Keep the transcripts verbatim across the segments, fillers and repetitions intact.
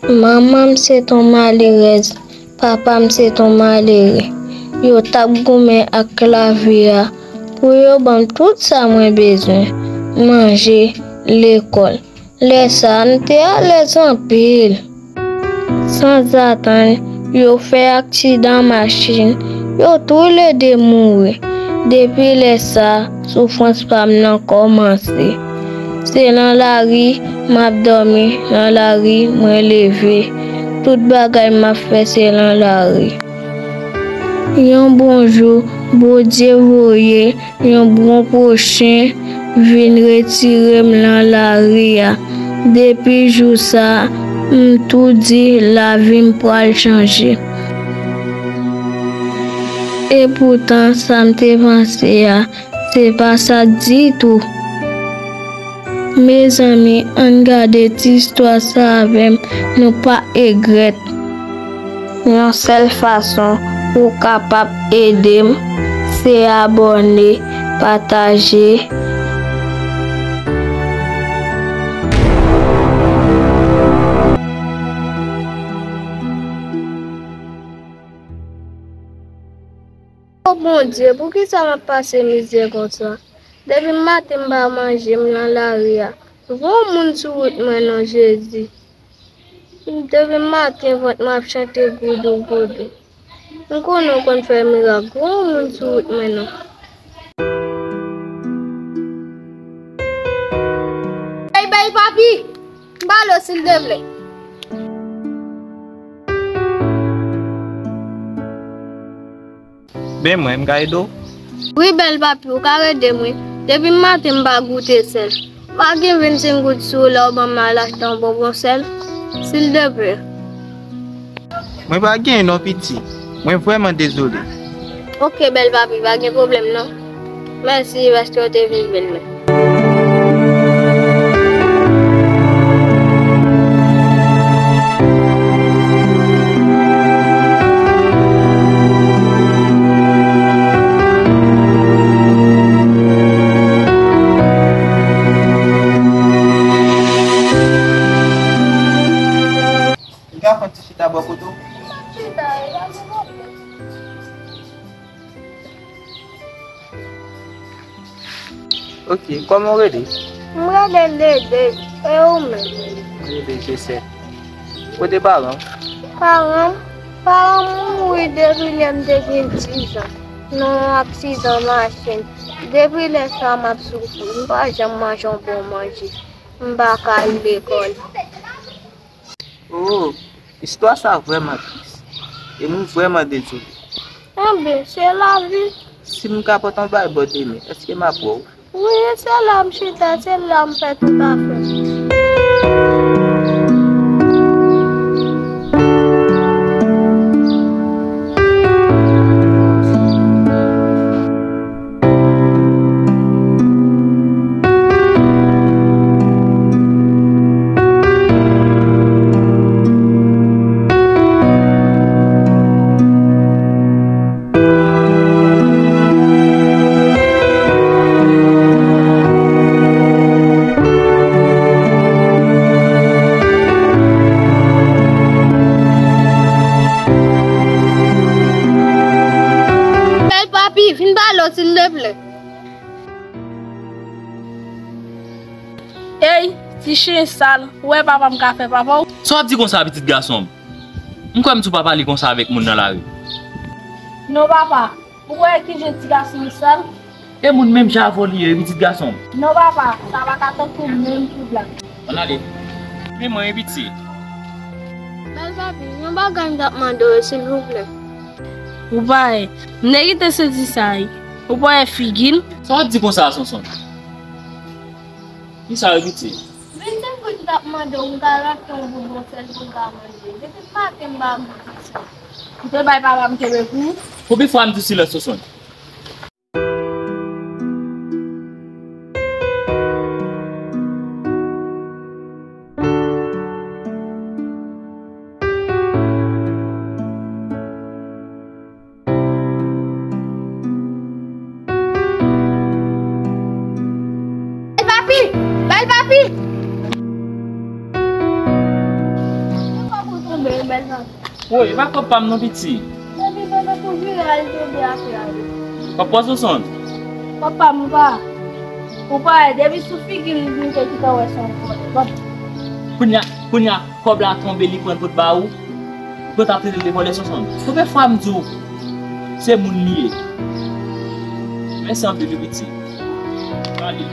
Manman m se t on malerèz, papa m se t on malere. Yo t ap goumen ak lavi a pou yo ban m tout sa mwen bezwen, manje, lekòl. Lè sa a, m te alèz anpil. Sanzatann, yo fè aksidan machin, yo toule de mouri. Depi lè sa a, soufrans pa m nan kòmanse. Se nan lari m ap dòmi, nan lari mwen leve. Tout bagay m ap fè se nan lari. Yon bon jou, Bondye voye yon bon pwochen vin retire m nan lari a. Depi jou sa a, m tou di lavi m pral chanje. Epoutan, sa m te panse a, se pa sa ditou. Mezanmi, ann gade ti istwa sa avè m, nou pa egrèt. Yon sèl fason ou kapab ede m, se abòne, pataje. O Bondye, poukisa m ap pase mizè konsa? Depi maten m pa manje, m nan lari a. Voye yon moun sou wout mwen non, Jezi. Depi maten vant mwen ap chante gwoudou gwoudou. M konnen w konn fè mirak, voye yon moun sou wout mwen non. Ey, bèl papi! M ba l silteplè. Ben mwen, m ka ede w? Wi, bèl papi, ou ka ede m wi. Depi maten m pa goute sèl. Pa gen vennsenk goud sou ou la ou ban m al achte yon bonbon sèl? Silteplè. Mwen pa gen non piti. Mwen vrèman dezole. Oke, bèl papi, pa gen pwoblèm non. Mèsi paske w te vin vin mwen. Ou ka fè yon ti chita bò kote w? Chita, e pa gen pwoblèm. Oke, kòman w rele? M rele Lele, e ou menm? M rele Jesè. Kote paran w? Paran m? Paran m mouri depi lè m te gen diz an, nan yon aksidan machin. Depi lè sa a, m ap soufri. M pa janm manje yon bon manje. M pa ka al lekòl. Oh, istwa sa vrèman tris. E m vrèman dezole. Enben, se lavi. Si m ka pote yon bagay ba w demen, èske m ap wè w? Wi, se la m chita, se la m fè tout afè m. Bèl papi, vin ba l silteplè. Ey, ti chen sal, ou wè papa m ka fè papa w? Sa w ap di konsa, pitit gason m? M kwè m tou pa pale konsa avèk moun nan lari. Non, papa, ou wè kijan ti gason m sal? E moun menm jan avè w li ye, pitit gason m? Non, papa, sa pa ka tankou menm pou blag. Ann ale. Men mwen, e piti. Bèl papi, yon bagay m t ap mande w, silvouplè. Ou pa wè, m te kite soti sa, wi. Ou pa wè figi l? Sa w ap di konsa, Sonson? Kisa yo kite? Vennsenk goud m t ap mande w, m ka rachte yon bonbon sèl pou m ka manje. Depi maten m pa goute sèl. Ou te bay papa m kenbe pou ou? Konbyen fwa m di w silans, Sonson? Bèl papi! Bèl papi! Woy, e pa kòb pa m non, piti. Depi bebe tou vire al tonbe atè a wi. Kòb pa w, Sonsonn? Kòb pa m pa. Ou pa wè, depi sou figi l m te gentan wè se yon vòlè. Bon. Kounye a, kounye a, kòb la tonbe, li pran l pou l ba ou. Ou konn t ap trete l de vòlè, Sonsonn? Konbyen fwa m di w se moun li ye? Mèsi anpil wi, piti. Ale.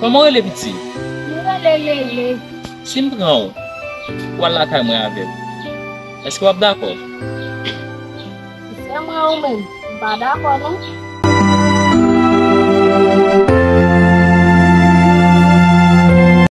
Kòman w rele, piti? M rele Lele. Si m pran w, w al lakay mwen avè m, èske w ap dakò? Si se mwen ou menm, m pa dakò non.